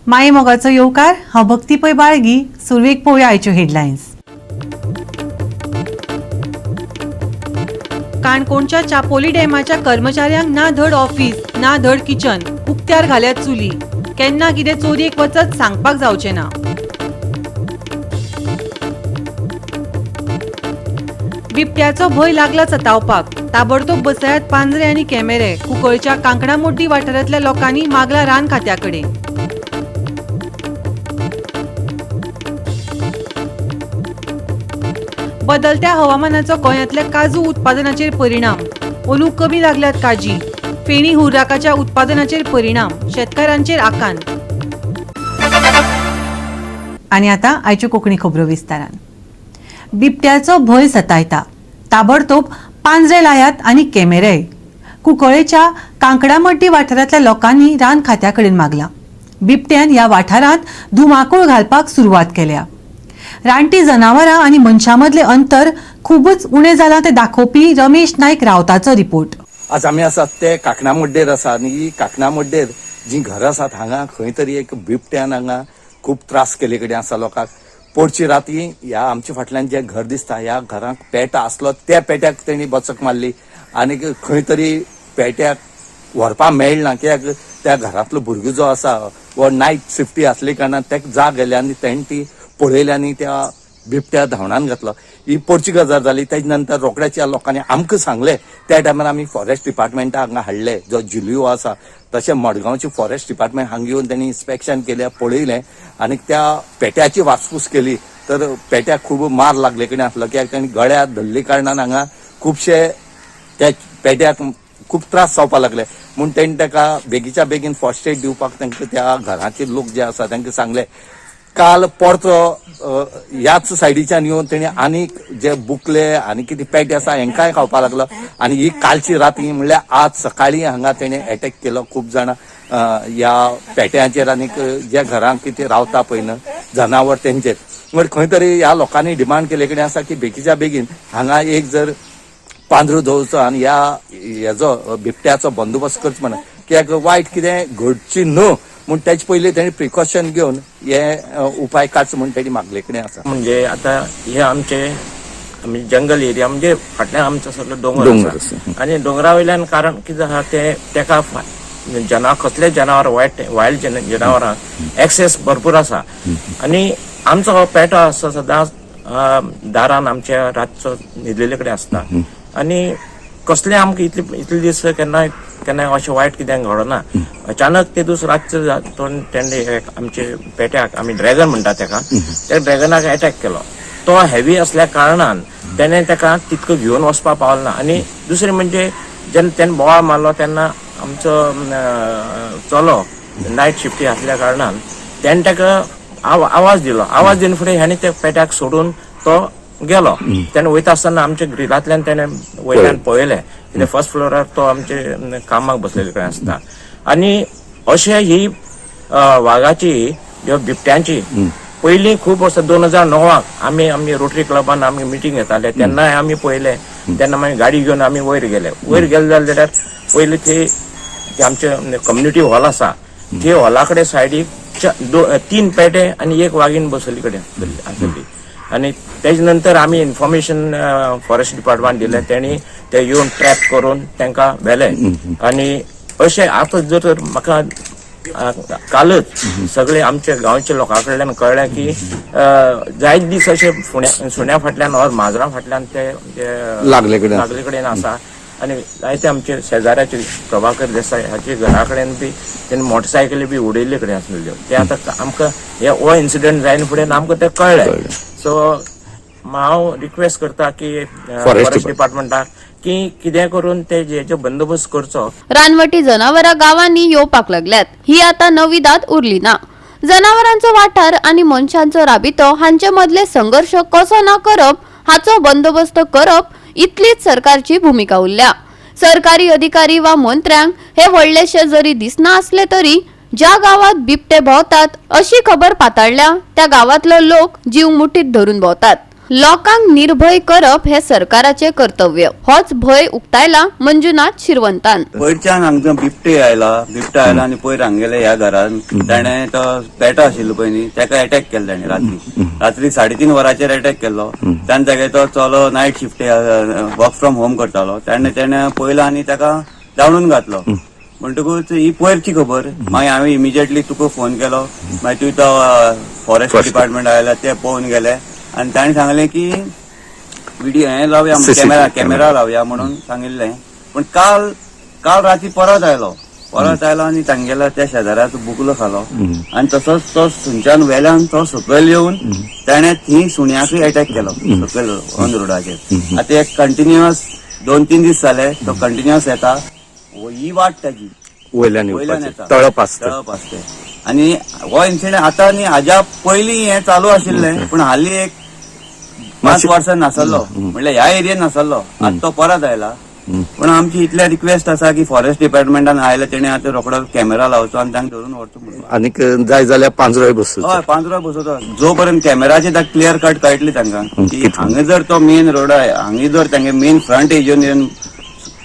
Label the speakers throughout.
Speaker 1: माये मोगाचो येवकार. हांव भक्ती पै बाळगी. सुरवेक पळोवया आयच्यो हेडलायन्स. काणकोणच्या चापोली डॅमाच्या कर्मचाऱ्यांक ना धड ऑफिस ना धड किचन, उक्त्यार घाल्यात चुली. केन्ना कितें चोरयेक वचत सांगपाक जावचें ना. बिबट्याचो भंय लागला सतावपाक. ताबडतोब बसयात पांजरे आनी कॅमेरे. कुंकळच्या कांकणामोड्डी वाठारांतल्या लोकांनी मागला रान खात्या कडेन. बदलत्या हवामानाचो गोंयांतल्या काजू उत्पादनाचेर परिणाम. अंदू कमी लागल्यात काजी. फेणी हुर्राकाच्या उत्पादनाचेर परिणाम. शेतकारांचेर आकांत. आनी आतां आयच्यो कोंकणी खबरो विस्तारान. बिबट्याचो भंय सतायता, ताबडतोब पांजरे लायात आनी कॅमेरे. कुंकळेच्या कांकडामड्डी वाठारांतल्या लोकांनी रान खात्या कडेन मागलां. बिबट्यान ह्या वाठारांत धुमाकूळ घालपाक सुरवात केल्या. रानटी जनावरां आनी मनशां मदलें अंतर खूबच उणें जालां तें दाखोवपी रमेश नायक रावताचो रिपोर्ट.
Speaker 2: आज आमी आसात ते कांकणामड्डेर आसा आनी ही कांकणामड्डेर जी घरां आसात हांगा खंय तरी एक बिबट्यान हांगा खूब त्रास केल्ले कडेन आसा लोकांक. पोरची राती ह्या आमच्या फाटल्यान जें घर दिसता ह्या घरांक पेटो आसलो, त्या पेट्याक तेणी बचक मारली आनी खंय तरी पेट्याक व्हरपाक मेळना कित्याक त्या घरांतलो भुरगो जो आसा वो नायट शिफ्टी आसले कारणान ताका जाग आयली आनी तेणी ती पळयली आनी त्या बिबट्या धांवणान घातलो. ही पोरची गजाल जाली. तेज नंतर रोखड्याच्या लोकांनी आमकां सांगलें. त्या टायमार आमी फॉरेस्ट डिपार्टमेंटा हांगा हाडले, जो जुलियो आसा तशें मडगांवचे फॉरेस्ट डिपार्टमेंट हांगा येवन तेणी इन्स्पेक्शन केलें, पळयलें आनी त्या पेट्याची वासपूस केली. तर पेट्याक खूब मार लागले कडेन आसलो कित्याक तेणी गळ्याक धरले कारणान हांगा खुबशे त्या पेट्याक खूब त्रास जावपाक लागले. म्हूण तेणी ताका बेगीच्या बेगीन फर्स्ट एड दिवपाक तांकां त्या घराचे लोक जे आसा तांकां सांगले. काल परतो ह्याच सायडीच्यान येवन तेणी आनीक जे बुकले आनी कितें पेटे आसा हेंकांय खावपाक लागलो. आनी ही कालची राती म्हणल्यार आज सकाळी हांगा तेणे एटॅक केलो खूब जाणां ह्या पेट्यांचेर आनीक ज्या घरांक कितें रावता पळय न्हू जनावर तेंचेर. म्हणजे खंय तरी ह्या लोकांनी डिमांड केले कडेन आसा की बेगीच्या बेगीन हांगा एक जर पांजरो दवरचो आनी ह्या हेजो बिबट्याचो बंदोबस्त करचो म्हणून, कित्याक वायट कितें घडची न्हू म्हूण तेजे पयलीं तेणी प्रिकॉशन घेवन हे उपाय काडचो म्हूण तेणी मागले कडेन आसा.
Speaker 3: म्हणजे आता हे आमचे आमी जंगल एरिया, म्हणजे फाटल्यान आमचो सगळो दोंगर
Speaker 2: दोंगर
Speaker 3: आसा.
Speaker 2: आसा.
Speaker 3: आनी डोंगरा वयल्यान कारण कितें आसा ते तेका जना कसले जनावर वायट वायल्ड जनावरांक एक्सेस भरपूर आसा. आनी आमचो हो पेटो आसा सदांच दारान आमच्या रातचो न्हिदलेले कडेन आसता. आनी कसले आमकां इतले इतले दीस केन्नाय केन्नाय अशें वायट कितें घडना. अचानक ते दीस रातचो तेणे आमचे पेट्याक, आमी ड्रॅगन म्हणटा तेका, त्या ड्रॅगनाक एटॅक केलो. तो हेवी असल्या कारणान तेणे तेका तितको घेवन वचपाक पावलो ना. आनी दुसरें म्हणजे जेन्ना तेणे बोवाळ मारलो तेन्ना आमचो चलो नायट शिफ्टी आसल्या कारणान तेणे तेका आवाज दिलो. आवाज दिवन फुडें ह्याने त्या पेट्याक सोडून तो गेलो. तेणे वयता आसतना आमच्या ग्रिलांतल्यान तेणे वयल्यान पळयलें कित्याक फर्स्ट फ्लोरार तो आमचे कामाक बसलेले कडेन आसता. आनी अशें ही वागाची किंवा बिबट्यांची पयलीं खूब वर्सां 2009 आमी आमी रोटरी क्लबान आमी मिटींग घेताले तेन्नाय आमी पळयलें. तेन्ना मागीर गाडी घेवन आमी वयर गेले. वयर गेले जाल्यार पयलीं ती आमचे कम्युनिटी हॉल आसा ते हॉला कडेन सायडीक 3 पेटे आनी एक वागीन बसयल्ली कडेन आसली. आनी तेजे नंतर आमी इन्फॉर्मेशन फॉरेस्ट डिपार्टमेंट दिलें, तेणी ते येवन ट्रॅप करून तांकां व्हेले. आनी अशें आतां जर म्हाका कालच सगळे आमच्या गांवच्या लोकां कडल्यान कळ्ळें की जायत दीस अशे सुण्या फाटल्यान और माजरां फाटल्यान ते
Speaker 2: लागले कडेन आसा.
Speaker 3: लागले कडेन आसा. आनी जायते आमचे शेजाऱ्याचे प्रभाकर देसाय हाचे घरा कडेन बी तेणी मोटरसायकली बी उडयल्ले कडेन आसलेल्यो. ते आतां आमकां हे हो इन्सिडंट जायना फुडें आमकां ते कळ्ळें. सो हांव रिक्वेस्ट करता की फॉरेस्ट डिपार्टमेंटाक की कितें करून ते हेजो बंदोबस्त करचो.
Speaker 4: रानवटी जनावरां गांवांनी येवपाक लागल्यात ही आतां नवी दाद उरली ना. जनावरांचो वाठार आनी मनशांचो राबितो हांचे मदले संघर्श कसो ना करप हाचो बंदोबस्त करप इतलीच सरकारची भुमिका उरल्या. सरकारी अधिकारी वा मंत्र्यांक हे व्हडलेशे जरी दिसना असले तरी ज्या गावात बिबटे भोंवतात अशी खबर पाताळल्या त्या गावातलो लोक जीव मुठीत धरून भोंवतात. लोकांक निर्भय करप हे सरकाराचे कर्तव्य. होच भंय उक्तायला मंजुनाथ शिरवंतान.
Speaker 5: पयरच्यान हांगा बिबटे आयला, बिबटो आयला आनी पयर हांगेले ह्या घरान ताणें तो पेटो आशिल्लो पळय न्ही, ताका एटॅक केलो ताणें. रात्री रात्री 3:30 वरांचेर एटॅक केल्लो ताणें. तागे तो चलो night shift work from home करतालो, ताणें तेणें पळयलो आनी ताका दावणून घातलो. म्हणटकूच ही पयरची खबर. मागीर हांवें इमिजिएटली तुका फोन केलो. मागीर तुवें तो फॉरेस्ट डिपार्टमेंट आयला, ते पळोवन गेले आनी ताणें सांगलें की व्हिडिओ हें लावया, कॅमेरा कॅमेरा लावया म्हणून सांगिल्लें. पण काल काल राती परत आयलो, परत आयलो आनी तांगेल्या त्या शेजाऱ्याचो बुकलो खालो आनी तसोच तो थंयच्यान वेल्यान तो सकयल येवन ताणें थंय सुण्याकूय एटॅक केलो सकयल ऑन रोडाचेर. आतां एक कंटिन्युअस 2-3 दीस जाले तो कंटिन्युअस येता. ही वाट ताजी
Speaker 2: वयल्यान
Speaker 5: वयल्यान
Speaker 2: येवपाचें
Speaker 5: येता,
Speaker 2: तळप आसता.
Speaker 5: तळप आसता. आनी हो इन्सिडंट आतां न्ही, हाज्या पयलीं हें चालू आशिल्लें, पूण हालीं एक 5 वर्सां नासलो, म्हणल्यार ह्या एरियेन नासलो. आतां तो परत आयला. पूण आमची इतले रिक्वेस्ट आसा की फॉरेस्ट डिपार्टमेंटान आयले तेणे आतां रोकडो कॅमेरा लावचो आनी तांकां धरून व्हरचो म्हणून.
Speaker 2: आनीक जाय जाल्यार पांजरोय बसोवचो.
Speaker 5: हय, पांजरो बसोवचो. जो पर्यंत कॅमेराचे क्लियर कट कळटले तांकां की हांगा जर तो मेन रोड हांगा जर तांगे मेन फ्रंट एजून येवन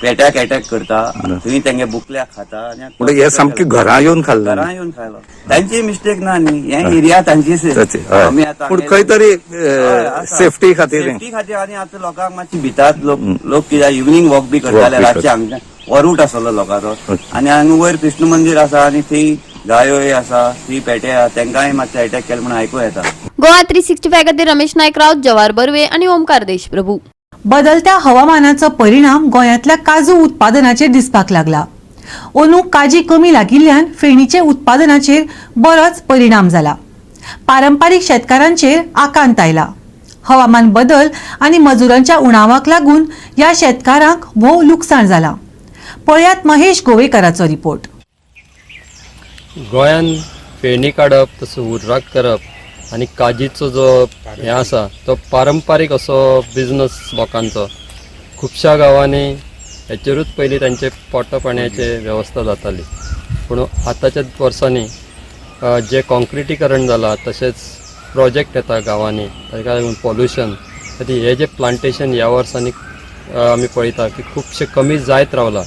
Speaker 5: पेट्याक एटॅक करता, थंय तांगे बुकल्याक खाता.
Speaker 2: म्हणजे हे सामके घरां येवन खाल्ले.
Speaker 5: घरां येवन खायलो. तांची मिस्टेक ना न्ही, हे एरिया तांचीच. आमी आतां
Speaker 2: पूण खंय तरी
Speaker 5: हय, आसा.
Speaker 2: सेफ्टी खातीर.
Speaker 5: सेफ्टी खातीर. आनी आतां लोकांक मातशी भितात लोक. लोक कित्याक इव्हनिंग वॉक बी करताले
Speaker 2: बी
Speaker 5: रातचे. हांगा हो रूट आसलो लोकांचो आनी हांगा वयर कृष्ण मंदीर आसा आनी थंय गायोय आसा, थंय पेटे आसा, तांकांय मातशे एटॅक केले म्हणून आयकूं येता.
Speaker 4: गोवा 365 खातीर रमेश नायक राऊत, जवाहर बर्वे आणि ओमकार देशप्रभू.
Speaker 1: बदलत्या हवामानाचो परिणाम गोंयांतल्या काजू उत्पादनाचेर दिसपाक लागला. अंदू काजी कमी लागिल्ल्यान फेणीचे उत्पादनाचेर बरोच परिणाम जाला. पारंपारीक शेतकारांचेर आकांत आयला. हवामान बदल आनी मजुरांच्या उणावाक लागून ह्या शेतकारांक भोव लुकसाण जाला. पळयात महेश गोवेकराचो रिपोर्ट.
Speaker 6: गोंयान फेणी काडप, तसो हुर्राक करप आनी काजीचो जो हें आसा तो पारंपारीक असो बिजनस लोकांचो. खुबश्या गांवांनी हेचेरूच पयलीं तांचे पोटा पाणयाचे वेवस्था जाताली. पूण आतांच्या वर्सांनी जें कॉन्क्रिटीकरण जालां, तशेंच प्रोजेक्ट येता गांवांनी, ताका लागून पॉल्युशन खातीर हे जे प्लांटेशन ह्या वर्सांनी आमी पळयता की खुबशें कमी जायत रावलां.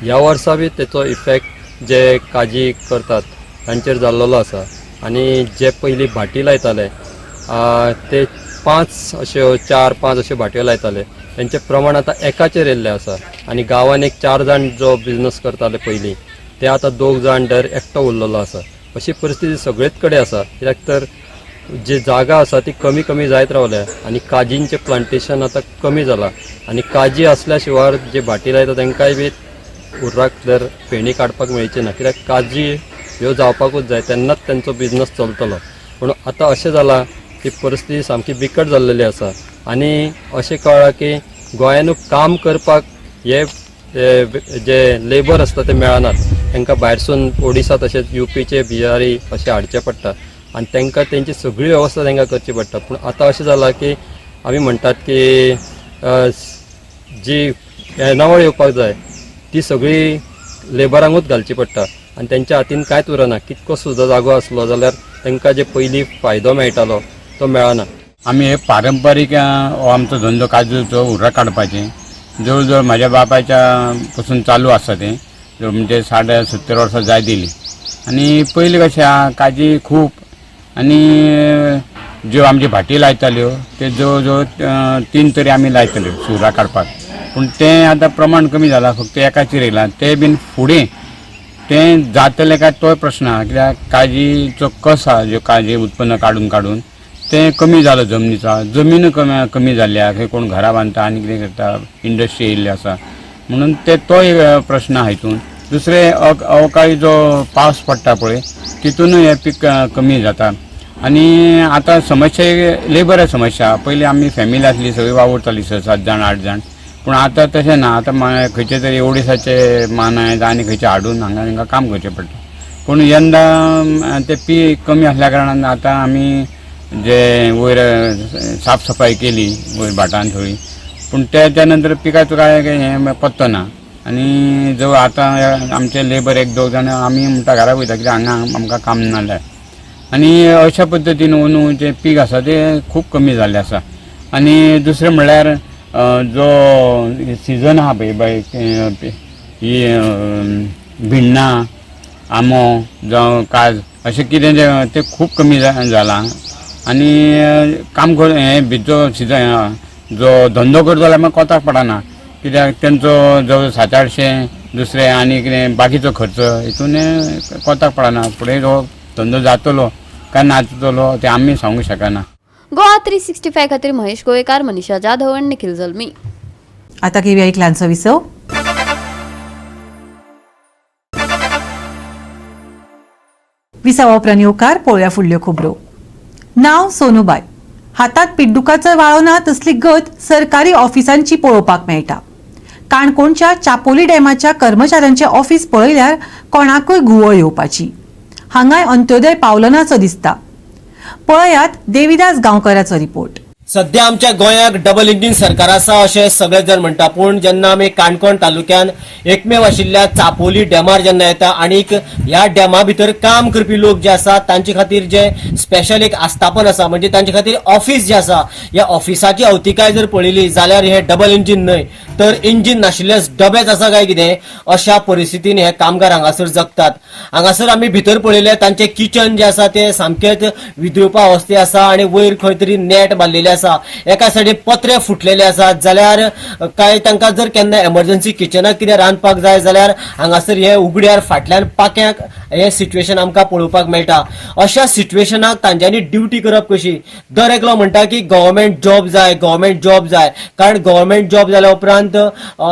Speaker 6: ह्या वर्सा बी तेचो इफेक्ट जे काजी करतात तांचेर जाल्लेलो आसा. आनी जे पयलीं भाटी लायताले ते 5 अश्यो 4-5 अश्यो भाटयो लायताले, तेंचें प्रमाण आतां एकाचेर येयल्लें आसा. आनी गांवांत एक 4 जाण जो बिजनस करताले पयलीं, ते आतां 2 जाण, दर एकटो उरलेलो आसा. अशी परिस्थिती सगळेच कडेन आसा, कित्याक तर जी जागा आसा ती कमी कमी जायत रावल्या आनी काजींचें प्लांटेशन आतां कमी जालां. आनी काजी आसल्या शिवाय जे भाटी लायता तांकांय बी उर्राक जर फेणी काडपाक मेळची ना, कित्याक काजी ह्यो जावपाकूच जाय, तेन्नाच तेंचो बिजनस चलतलो. पूण आतां अशें जालां की परिस्थिती सामकी बिकट जाल्लेली आसा. आनी अशें कळ्ळां की गोंयानूच काम करपाक हे हे जे लेबर आसता ते मेळनात. तांकां भायरसून ओडिसा तशेंच युपीचे, बिहारी अशें हाडचे पडटा आनी तांकां तेंची सगळी वेवस्था तांकां करची पडटा. पूण आतां अशें जालां की आमी म्हणटात की जी येणावळ येवपाक जाय ती सगळी लेबरांकूच घालची पडटा आनी तेंच्या हातीन कांयच उरना. कितको सुद्दां जागो आसलो जाल्यार तांकां जे पयलीं फायदो मेळटालो तो मेळना.
Speaker 7: आमी हे पारंपारीक हो आमचो धंदो काजूचो हुर्राक काडपाचें जवळ जवळ म्हाज्या बापायच्या पसून चालू आसा तें, जवळ म्हणजे 60-70 वर्सां जायत येयली. आनी पयलीं कशें आहा, काजी खूब आनी ज्यो आमची भाटी लायताल्यो ते जवळ जवळ 3 तरी आमी लायताल्यो सुरा काडपाक. पूण तें आतां प्रमाण कमी जालां, फक्त एकाचेर येयलां. तें बीन फुडें तें जातलें काय तोय प्रश्न आहा, कित्याक काजीचो कस आहा, ज्यो काजी उत्पन्न काडून काडून तें कमी जालो. जमनीचो जमीन कमी कमी जाल्ली आहा. खंय कोण घरां बांदता आनी कितें करता, इंडस्ट्री येयल्ली आसा म्हणून ते तोय प्रश्न आहा हितून. दुसरें अवकाळी जो पावस पडटा पळय, तितूनय हें पीक कमी जाता. आनी आतां समस्या लेबरा समस्या. पयलीं आमी फॅमिली आसली, सगळी वावुरताली, 6-7 जाण 8 जाण. पूण आतां तशें ना. आतां खंयचे तरी ओडिसाचे मानाय आनी खंयचे हाडून हांगा तांकां काम करचें पडटा. पूण यंदा ते पीक कमी आसल्या कारणान आतां आमी जे वयर साफ सफाई केली वयर भाटान थोडी, पूण त्या नंतर पिकाचो काय हें पत्तो ना. आनी जवळ आतां आमचे लेबर 1-2 जाण आमी म्हणटा घरा वयता, कित्याक हांगा आमकां काम ना जाल्यार. आनी अशा पद्दतीन अंदू जें पीक आसा तें खूब कमी जाल्लें आसा. आनी दुसरें म्हणल्यार जो सिजन आहा पळय बाय ही भिण्णां, आंबो जावं काज अशें कितें जें तें खूब कमी जालां. आनी काम कर हें भिजो सिजन जो धंदो करता जाल्यार मागीर कोताक पडना, कित्याक तेंचो जवळ 700-800 दुसरें आनी कितें बाकीचो खर्च हितून कोताक पडना. फुडें हो धंदो जातलो काय नाचतलो तें आमी सांगूंक शकना.
Speaker 4: गोवा 365 खातीर महेश गोवेकार, मनीषा जाधव आनी निखिल जल्मी.
Speaker 1: आता घेऊया एक ल्हानसो विसव. विसवा उपरांत येवकार पळोवया फुडल्यो खबरो. नांव सोनुबाय, हातात पिड्डुकाचो वाळो ना तसली गत सरकारी ऑफिसांची पळोवपाक मेळटा. काणकोणच्या चापोली डॅमाच्या कर्मचाऱ्यांचे ऑफिस पळयल्यार कोणाकूय घुंवळ येवपाची. हांगाय अंत्योदय पावलो नासो दिसता. पळयात देविदास गांवकराचो रिपोर्ट.
Speaker 8: सध्या आमच्या गोंयाक डबल इंजीन सरकार आसा अशें सगळे जण म्हणटा, पूण जेन्ना आमी काणकोण तालुक्यान एकमेव आशिल्ल्या चापोली डॅमार जेन्ना येता आनीक ह्या डॅमा भितर काम करपी लोक जे आसा तांचे खातीर जे स्पेशल एक आस्थापन आसा, म्हणजे तांचे खातीर ऑफिस जे आसा, ह्या ऑफिसाची अवतिकाय जर पळयली जाल्यार हे डबल इंजीन न्हय तर इंजीन नाशिल्ले डबेच आसा काय कितें अशा परिस्थितीन हे कामगार हांगासर जगतात. हांगासर आमी भितर पळयले तांचे किचन जे आसा ते सामकेच विद्रुपा अवस्थे आसा आनी वयर खंय तरी नेट बांदलेले आसा, एका सायडीन पत्रे फुटलेले आसात. जाल्यार काय तांकां जर केन्ना एमर्जन्सी किचनाक कितें रांदपाक जाय जाल्यार हांगासर हे उगड्यार फाटल्यान पाक्याक हे सिच्युएशन आमकां पळोवपाक मेळटा. अशा सिच्युएशनाक तांच्यांनी ड्युटी करप कशी? दर एकलो म्हणटा की गव्हर्मेंट जॉब जाय, गव्हर्मेंट जॉब जाय, कारण गव्हर्मेंट जॉब जाल्या उपरांत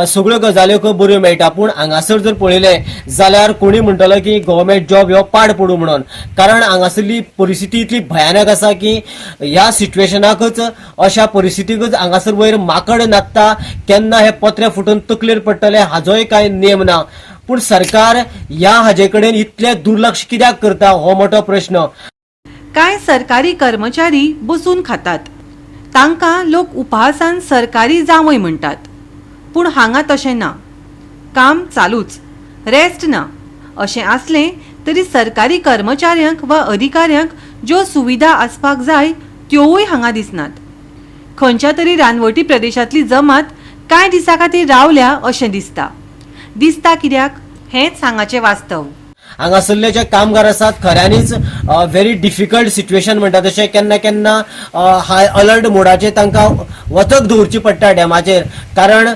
Speaker 8: सगळ्यो गजाल्यो खूब बऱ्यो मेळटा. पूण हांगासर जर पळयलें जाल्यार कोणी म्हणटलो की गव्हर्मेंट जॉब ह्यो पाड पडूं म्हणून, कारण हांगासरली परिस्थिती इतली भयानक आसा की ह्या सिच्युएशनाकच अशा परिस्थितीकच हांगासर वयर माकड नाचता, केन्ना हे पत्रे फुटून तकलेर पडटले हाजोय कांय नेम ना. पूण सरकार ह्या हाजे कडेन इतलें दुर्लक्ष कित्याक करता हो मोठो प्रश्न.
Speaker 1: कांय सरकारी कर्मचारी बसून खातात, तांकां लोक उपहासान सरकारी जांवय म्हणटात. पूण हांगा तशें ना, काम चालूच, रेस्ट ना. अशें आसलें तरी सरकारी कर्मचाऱ्यांक वा अधिकाऱ्यांक ज्यो सुविधा आसपाक जाय त्योवूय हांगा दिसनात. खंयच्या तरी रानवटी प्रदेशांतली जमात कांय दिसां खातीर रावल्या अशें दिसता. दिसता कित्याक हेंच हांगाचें वास्तव.
Speaker 8: हांगासरले जे कामगार आसात खऱ्यांनीच व्हेरी डिफिकल्ट सिच्युएशन म्हणटा तशें केन्ना केन्ना हाय अलर्ट मोडाचेर तांकां वचक दवरची पडटा डॅमाचेर, कारण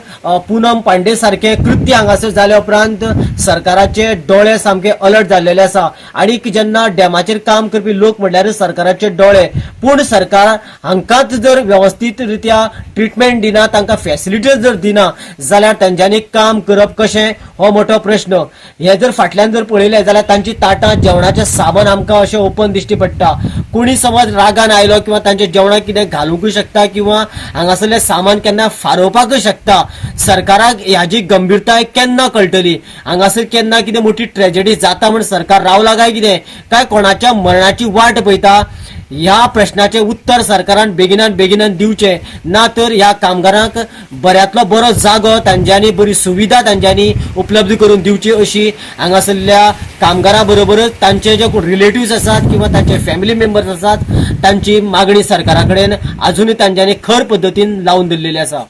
Speaker 8: पूनम पांडे सारकें कृत्य हांगासर जाल्या उपरांत सरकाराचे दोळे सामके अलर्ट जाल्लेले आसा. आनी जेन्ना डॅमाचेर काम करपी लोक म्हणल्यार सरकाराचे दोळे, पूण सरकार हांकांच जर वेवस्थीत रित्या ट्रिटमेंट दिना, तांकां फॅसिलिटीज जर दिना जाल्यार तांच्यांनी काम करप कशें हो मोठो प्रश्न. हे जर फाटल्यान जर पळयलें जाल्यार तांची ताटां जेवणाचें सामान आमकां अशें ओपन दिश्टी पडटा. कोणी समज रागान आयलो किंवा तांच्या जेवणाक कितें घालूंकूय शकता किंवा हांगासरलें सामान केन्ना फारोवपाकूय शकता. सरकाराक ह्याजी गंभीरताय केन्ना कळटली? हांगासर केन्ना कितें मोठी ट्रेजेडी जाता म्हण सरकार रावला काय कितें, काय कोणाच्या मरणाची वाट पळयता? ह्या प्रश्नाचें उत्तर सरकारान बेगिनान बेगिनान दिवचें, ना तर ह्या कामगारांक बऱ्यांतलो बरो जागो तांच्यांनी बरी सुविधा तांच्यांनी उपलब्ध करून दिवची अशी हांगासरल्या कामगारां बरोबरच तांचे जे कोण रिलेटिव्स आसात किंवा तांचे फॅमिली मेंबर्स आसात तांची मागणी सरकारा कडेन अजुनूय तांच्यांनी खर पद्दतीन लावन दिल्लेली आसा.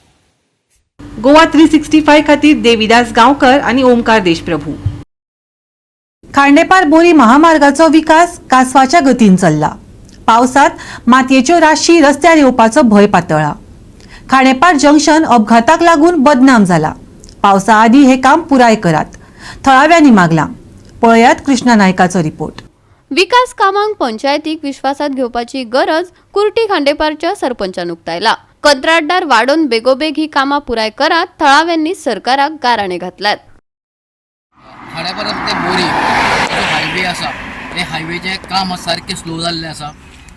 Speaker 1: गोवा 365 खातीर देविदास गांवकर आनी ओमकार देशप्रभू. खांडेपार बोरी महामार्गाचो विकास कासवाच्या गतीन चल्ला. पावसात मातयेच्यो राशी रस्त्यार येवपाचो भंय पातळ्ळा. खांडेपार जंक्शन अपघाताक लागून बदनाम जाला. पावसा आदी हे काम पुराय करात, थळाव्यांनी मागलां. पळयात कृष्णा नायकाचो रिपोर्ट.
Speaker 4: विकास कामांक पंचायतीक विश्वासात घेवपाची गरज कुर्टी खांडेपारच्या सरपंचान उक्तायला. कंत्राटदार वाडोवन बेगोबेग ही कामां पुराय करात, थळाव्यांनी सरकाराक गाराणे घातल्यात.
Speaker 9: खांडेपार ते बोरी जो हायवे आसा हे हायवेचें काम सारकें स्लो जाल्लें आसा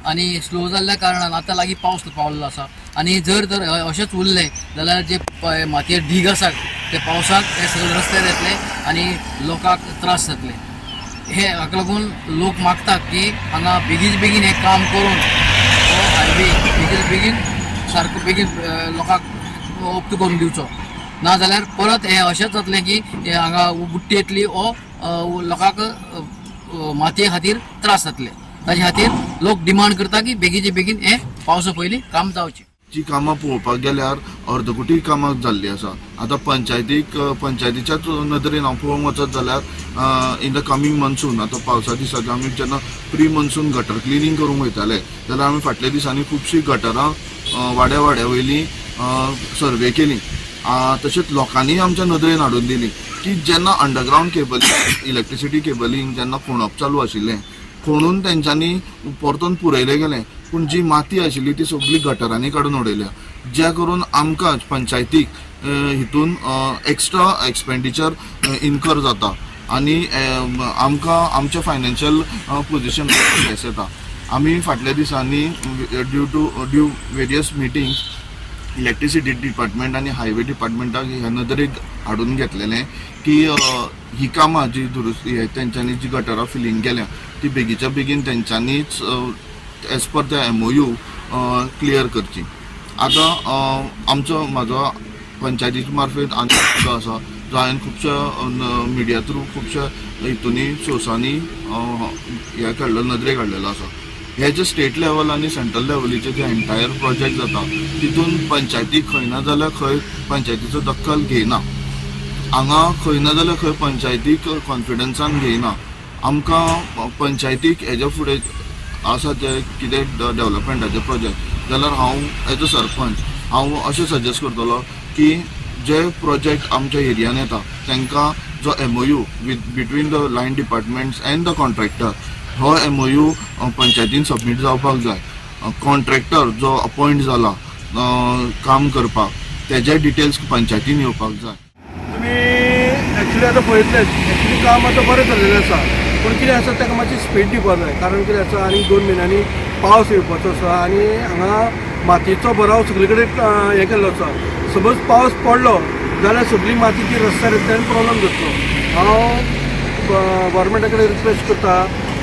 Speaker 9: आनी स्लो जाल्ल्या कारणान आतां लागीं पावस पावल्लो आसा आनी जर तर अशेंच उरलें जाल्यार जे पळय मातये ढीग आसा ते पावसाक हे सगळे रस्त्यार येतले आनी लोकांक त्रास जातले. हे हाका लागून लोक मागतात की हांगा बेगीन बेगीन हें काम करून हो हायवे बेगीन बेगीन सारको बेगीन लोकांक ओपतो करून दिवचो, ना जाल्यार परत हें अशेंच जातलें की हे हांगा बुट्टी येतली वो लोकांक मातये खातीर त्रास जातले. ताजे खातीर लोक डिमांड करता की बेगीचे बेगीन हें पावसा पयलीं काम जावचें.
Speaker 10: ची कामां पळोवपाक गेल्यार अर्दकुटी कामां जाल्लीं आसा. आतां पंचायतीक, पंचायतीच्याच नदरेन हांव पळोवंक वचत जाल्यार, इन the coming monsoon, आतां पावसा दिसांनी आमी जेन्ना प्री मॉन्सून गटर क्लिनींग करूंक वयताले जाल्यार आमी फाटल्या दिसांनी खुबशीं गटरां वाड्या वाड्या वयलीं सर्वे केली. तशेंच लोकांनी आमच्या नदरेन हाडून दिली की जेन्ना अंडरग्रावंड केबलिंग, इलेक्ट्रिसिटी केबलिंग जेन्ना खोणप चालू आशिल्लें, खोणून तेंच्यांनी परतून पुरयलें गेलें, पूण जी माती आशिल्ली ती सगळी गटरांनी काडून उडयल्या, ज्या करून आमकां पंचायतीक हितून एक्स्ट्रा एक्सपेंडिचर इनकर जाता आनी आमकां आमच्या फायनान्शियल पोजिशन स्ट्रेस येता. आमी फाटल्या दिसांनी due to due various meetings electricity department आनी हायवे डिपार्टमेंटाक ह्या नदरेक हाडून घेतलेलें की ही कामां जी दुरुस्ती हे तेंच्यांनी जी गटरां फिलींग केल्या ती बेगीच्या बेगीन तेंच्यांनीच as per the MOU clear करची. आतां आमचो म्हाजो पंचायतीचे मार्फत आनी जो आसा, जो हांवें खुबश्या मिडिया थ्रू, खुबश्या हितूनी सोर्सांनी हे काडलो, नदरेक हाडलेलो आसा. हे जे स्टेट लेवल आनी सेंट्रल लेवलीचे जे एंटायर प्रोजेक्ट जाता, तितून पंचायती खंय ना जाल्यार खंय पंचायतीचो दखल घेयना. हांगा खंय ना जाल्यार खंय पंचायतीक कॉन्फिडन्सान घेयना. आमकां पंचायतीक हेज्या फुडें आसा ते कितें डेव्हलपमेंटाचे प्रोजेक्ट जाल्यार हांव एज अ सरपंच हांव अशें सजेस्ट करतलो की जे प्रोजेक्ट आमच्या एरियान येता तांकां जो MOU with between the line departments and the contractor, हो एमओयू पंचायतीन सबमीट जावपाक जाय. कॉन्ट्रॅक्टर जो अपॉयंट जाला काम करपाक, तेजे डिटेल्स पंचायतीन येवपाक जाय.
Speaker 11: तुमी एक्चुली आतां पळयतलेच, एक्चुली काम आतां बरें चल्लेलें आसा, पूण कितें आसा, ताका मातशी स्पीड दिवपाक जाय. कारण कितें आसा, आनी 2 म्हयन्यांनी पावस येवपाचो आसा आनी हांगा मातयेचो भराव सगळे कडेन हें केल्लो आसा. समज पावस पडलो जाल्यार सगळी माती ती रस्त्यार येतली आनी प्रॉब्लम जातलो. हांव गव्हर्मेंटा कडेन रिक्वेस्ट करता,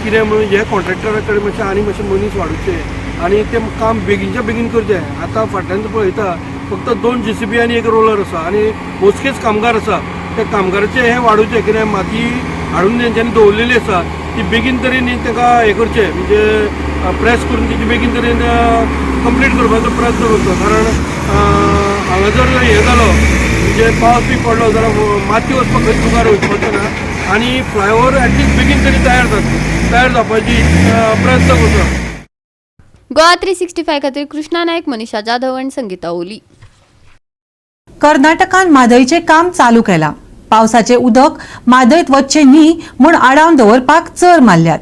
Speaker 11: कितें म्हणून हे कॉन्ट्रॅक्टरा कडेन मातशें आनी मातशे मनीस वाडोवचे आनी तें काम बेगीनच्या बेगीन करचें. आतां फाटल्यान पळयता, फक्त दोन जेसीबी आनी एक रोलर आसा आनी मोजकेच कामगार आसा. त्या कामगाराचे हे वाडोवचे. कितें माती हाडून तेंच्यांनी दवरलेली आसा, ती बेगीन तरेन ताका हें करचें, म्हणजे प्रेस करून तेजी बेगीन तरेन कंप्लीट करपाचो प्रयत्न करचो. कारण हांगा जर हें जालो, म्हणजे पावस बी पडलो जाल्यार माती वचपाक खंयच मुखार वचपाचो ना आनी फ्लायओवर एटलिस्ट बेगीन तरी तयार जातली, तयार जावपाची प्रयत्न करचो.
Speaker 4: गोवा 365 खातीर कृष्णा नायक, मनीषा जाधव आणि संगीता ओली.
Speaker 1: कर्नाटकान म्हादयचें काम चालू केलां. पावसाचें उदक म्हादयत वच्चें न्ही म्हूण आडावन दवरपाक चर मारल्यात.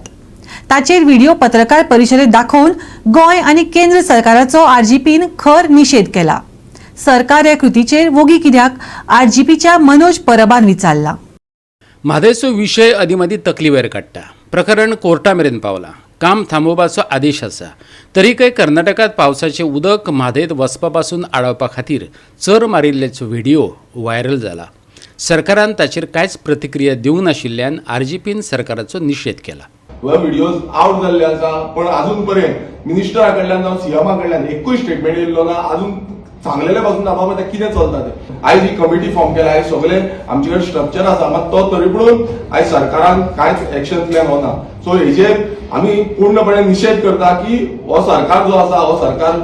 Speaker 1: ताचेर व्हिडिओ पत्रकार परिशदेत दाखोवन गोंय आनी केंद्र सरकाराचो आरजीपीन खर निशेध केला. सरकार ह्या कृतीचेर वोगी कित्याक, आरजीपीच्या मनोज परबान विचारला.
Speaker 12: म्हादयचो विशय अदीं मदीं तकली वयर काडटा. प्रकरण कोर्टा मेरेन पावलां. काम थांबोवपाचो आदेश आसा, तरीकय कर्नाटकांत पावसाचें उदक म्हादयत वचपा पासून आडावपा खातीर चर मारिल्ल्याचो व्हिडिओ व्हायरल जाला. सरकारान ताचेर कांयच प्रतिक्रिया दिवंक नाशिल्ल्यान आरजीपीन सरकाराचो निशेध केला.
Speaker 13: हे व्हिडिओज आउट जाल्ले आसा, पण अजून पर्यंत मिनिस्टरा कडल्यान जावं सीएमा कडल्यान एकूय स्टेटमेंट येयल्लो ना. अजून सांगलेले पासून ना बाबा ते कितें चलता ते. आयज ही कमिटी फॉर्म केला, आयज सगळे आमचे कडेन स्ट्रक्चर आसा, मात तो तरी पणून आयज सरकारान कांयच एक्शन प्लॅन होना. सो हेजेर आमी पूर्णपणे निशेध करता की हो सरकार जो आसा, हो सरकार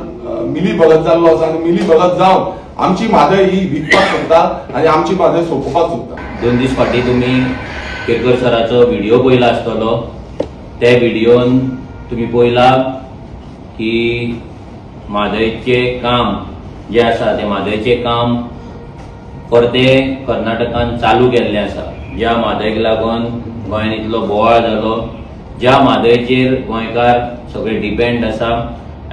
Speaker 13: मिली भगत जाल्लो आसा आनी मिली भगत जावन आमची म्हादय ही विकपाक सोदता आनी आमची म्हादय सोंपोवपाक सोदता.
Speaker 14: 2 दीस फाटीं तुमी केरकर सराचो व्हिडिओ पळयला आसतलो. त्या व्हिडिओन तुमी पळयला की म्हादयचें काम जें आसा, तें म्हादयचें काम परतें कर्नाटकान चालू केल्लें आसा. ज्या म्हादयक लागून गोंयान इतलो बोवाळ जालो, ज्या म्हादयचेर गोंयकार सगळे डिपेंड आसा,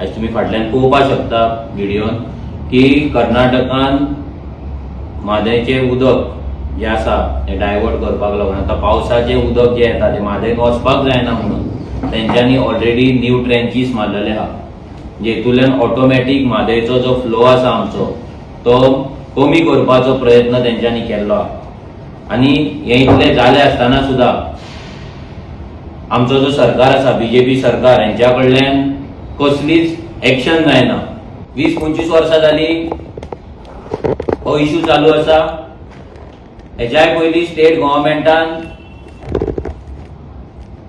Speaker 14: आयज तुमी फाटल्यान पळोवपाक शकता व्हिडियोन की कर्नाटकान म्हादयचें उदक जें आसा तें डायवर्ट करपाक लागून, आतां पावसाचें उदक जें येता तें म्हादयक वचपाक जायना म्हणून तेंच्यांनी ऑलरेडी न्यू ट्रेंचीस मारलेले आहा, जेतूंतल्यान ऑटोमॅटीक म्हादयचो जो फ्लो आसा आमचो, तो कमी करपाचो प्रयत्न तेंच्यांनी केल्लो आहा. आनी हें इतलें जालें आसतना सुद्दां आमचो जो सरकार आसा, बीजेपी सरकार, हेंच्या कडल्यान कसलीच एक्शन जायना. 20-25 वर्सां जाली हो इशू चालू आसा. हेच्याय पयलीं स्टेट गव्हर्मेंटान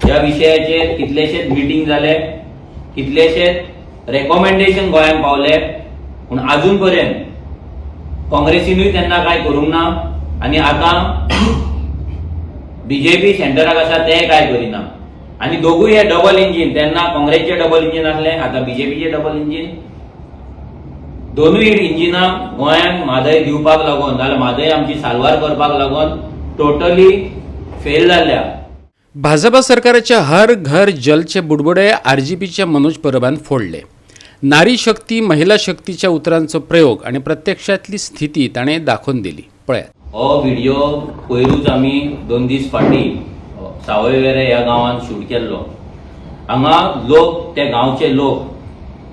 Speaker 14: ह्या विशयाचेर कितलेशेच मिटींग जाले, कितलेशेच रेकॉमेंडेशन गोंयांक पावले, पूण पूण अजून पर्यंत काँग्रेसीनूय तेन्ना कांय करूंक ना आनी आतां बीजेपी सेंटराक आसा ते काय करिना. आनी दोगूय हे डबल इंजीन, तेन्ना काँग्रेसचे डबल इंजीन आसले, आतां बीजेपीचे डबल इंजीन. दोनूय इंजिनां गोंयांक म्हादय दिवपाक लागून जाल्यार म्हादय आमची साल्वार करपाक लागून टोटली फेल जाल्ल्या.
Speaker 12: भाजपा सरकाराच्या हर घर जलचे बुडबुडे आरजीपीच्या मनोज परबान फोडले. नारी शक्ती महिला शक्तीच्या उतरांचो प्रयोग आनी प्रत्यक्षांतली स्थिती ताणें दाखोवन दिली. पळयात
Speaker 14: हो व्हिडिओ पयरूच आमी 2 दीस फाटीं सावयवेरे ह्या गांवांत शूट केल्लो. हांगा लोक, ते गांवचे लोक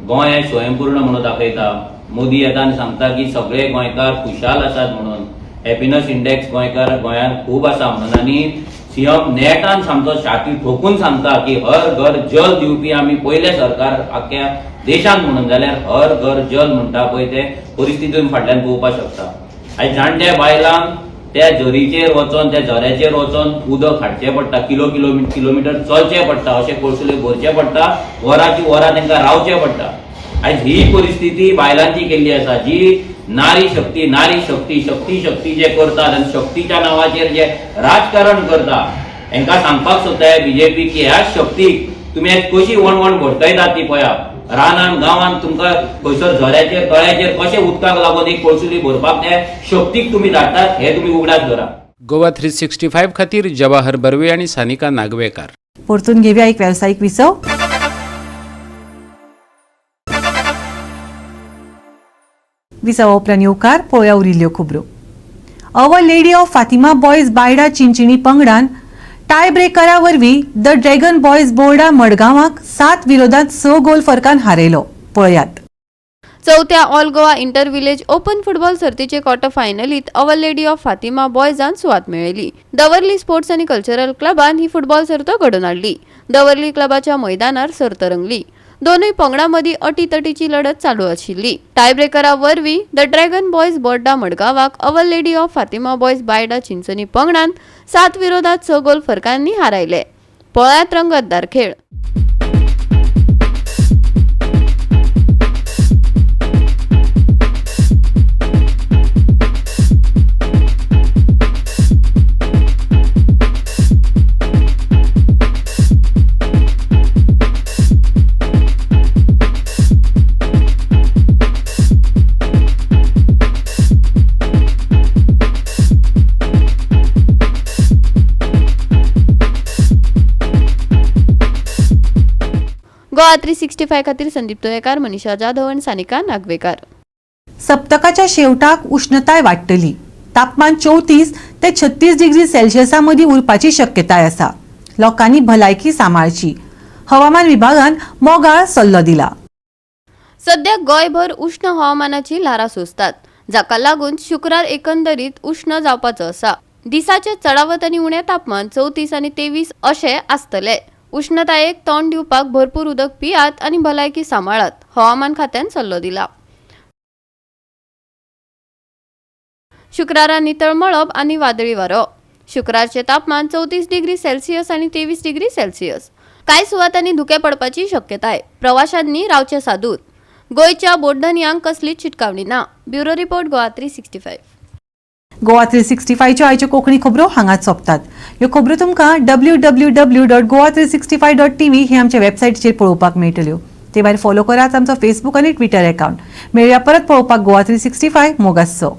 Speaker 14: गोंय हें स्वयंपूर्ण म्हणून दाखयता. मोदी येता आनी सांगता की सगळे गोंयकार खुशाल आसात म्हणून, हॅपिनस इंडेक्स गोंयकार गोंयांत खूब आसा म्हणून. आनी सीएम नेटान सामको छाती ठोकून सांगता की हर घर जल दिवपी आमी पयलें सरकार आख्या देशांत म्हणून, जाल्यार हर घर जल म्हणटा पळय ते परिस्थितीन फाटल्यान पळोवपाक शकता. आनी जाणट्या बायलांक त्या झरीचेर वचोन, त्या झऱ्याचेर वचोन उदक हाडचें पडटा, किलो किलो किलोमिटर चलचें पडटा, अशें कोळसुले भरचें पडटा, वराची वरां तांकां रावचें पडटा. आयज ही परिस्थिती बायलांची केल्ली आसा. जी नारी शक्ती नारी शक्ती शक्ती शक्ती जे करतात आनी शक्तीच्या नांवाचेर जे राजकारण करता, हांकां सांगपाक सोदता बीजेपी की ह्या शक्तीक तुमी आयज कशी वणवण भटकयतात ती पळया. रानान गांवांत तुमकां खंयसर झऱ्याचेर तळ्याचेर कशें उदकाक लागून एक कोळसुली भरपाक त्या शक्तीक तुमी धाडटात हे तुमी उगडास धरा.
Speaker 12: गोवा 365 खातीर जवाहर बर्वे आनी सानिका नागवेकार.
Speaker 1: परतून घेवया एक वेवसायीक विसव. विसवा उपरांत येवकार पळोवया उरिल्ल्यो खबरो. Our Lady of Fatima Boys Baida Chinchinim पंगडान टाय ब्रेकरा वरवीं the dragon boys Borda मडगांवाक 7-6 गोल फरकान हारयलो. पळयात.
Speaker 4: चवथ्या all Goa inter village open football सर्तीचे क्वॉर्टर फायनलीत our lady of Fatima बॉयजान सुवात मेळयली. दवर्ली स्पोर्ट्स आनी कल्चरल क्लबान ही फुटबॉल सर्त घडोवन हाडली. दवर्ली क्लबाच्या मैदानार सर्त रंगली. दोनूय पंगडां मदीं अटीतटीची लढत चालू आशिल्ली. टायब्रेकरा वरवीं the dragon boys Borda मडगांवाक Our Lady of Fatima Boys Baida Chinchinim पंगडान 7-6 गोल फरकांनी हारायले. पळयात रंगतदार खेळ. गोवा 365 खातीर संदीप तोयेकार, मनीषा जाधव आनी सानिका नागवेकार.
Speaker 1: सप्तकाच्या शेवटाक उष्णताय वाडटली. तापमान 34 ते 36 डिग्री सेल्सियसा मदीं उरपाची शक्यताय आसा. लोकांनी भलायकी सांबाळची. हवामान विभागान मोगाळ सल्लो दिला.
Speaker 4: सध्या गोंयभर उष्ण हवामानाची ल्हारां सोंसतात, जाका लागून शुक्रार एकंदरीत उष्ण जावपाचो आसा. दिसाचे चडावत आनी उणें तापमान 34 आनी 23 अशें आसतलें. उष्णतायेक तोंड दिवपाक भरपूर उदक पियात आनी भलायकी सांबाळात, हवामान खात्यान सल्लो दिला. शुक्रारा नितळ मळब आनी वादळी वारो. शुक्रारचें तापमान 34 डिग्री सेल्सियस आनी 23 डिग्री सेल्सियस. कांय सुवातांनी धुकें पडपाची शक्यताय. प्रवाशांनी रावचें सादूर. गोंयच्या बोडधनयांक कसलीच शिटकावणी ना. Bureau report, Goa 365.
Speaker 1: Goa 365च्यो आयच्यो कोंकणी खबरो हांगाच सोंपतात. ह्यो खबरो तुमकां www.goa365.tv हे आमच्या वेबसायटीचेर पळोवपाक मेळटल्यो. ते भायर फॉलो करात आमचो फेसबूक आनी ट्विटर अकावंट. मेळया परत पळोवपाक गोवा 365. मोगासो.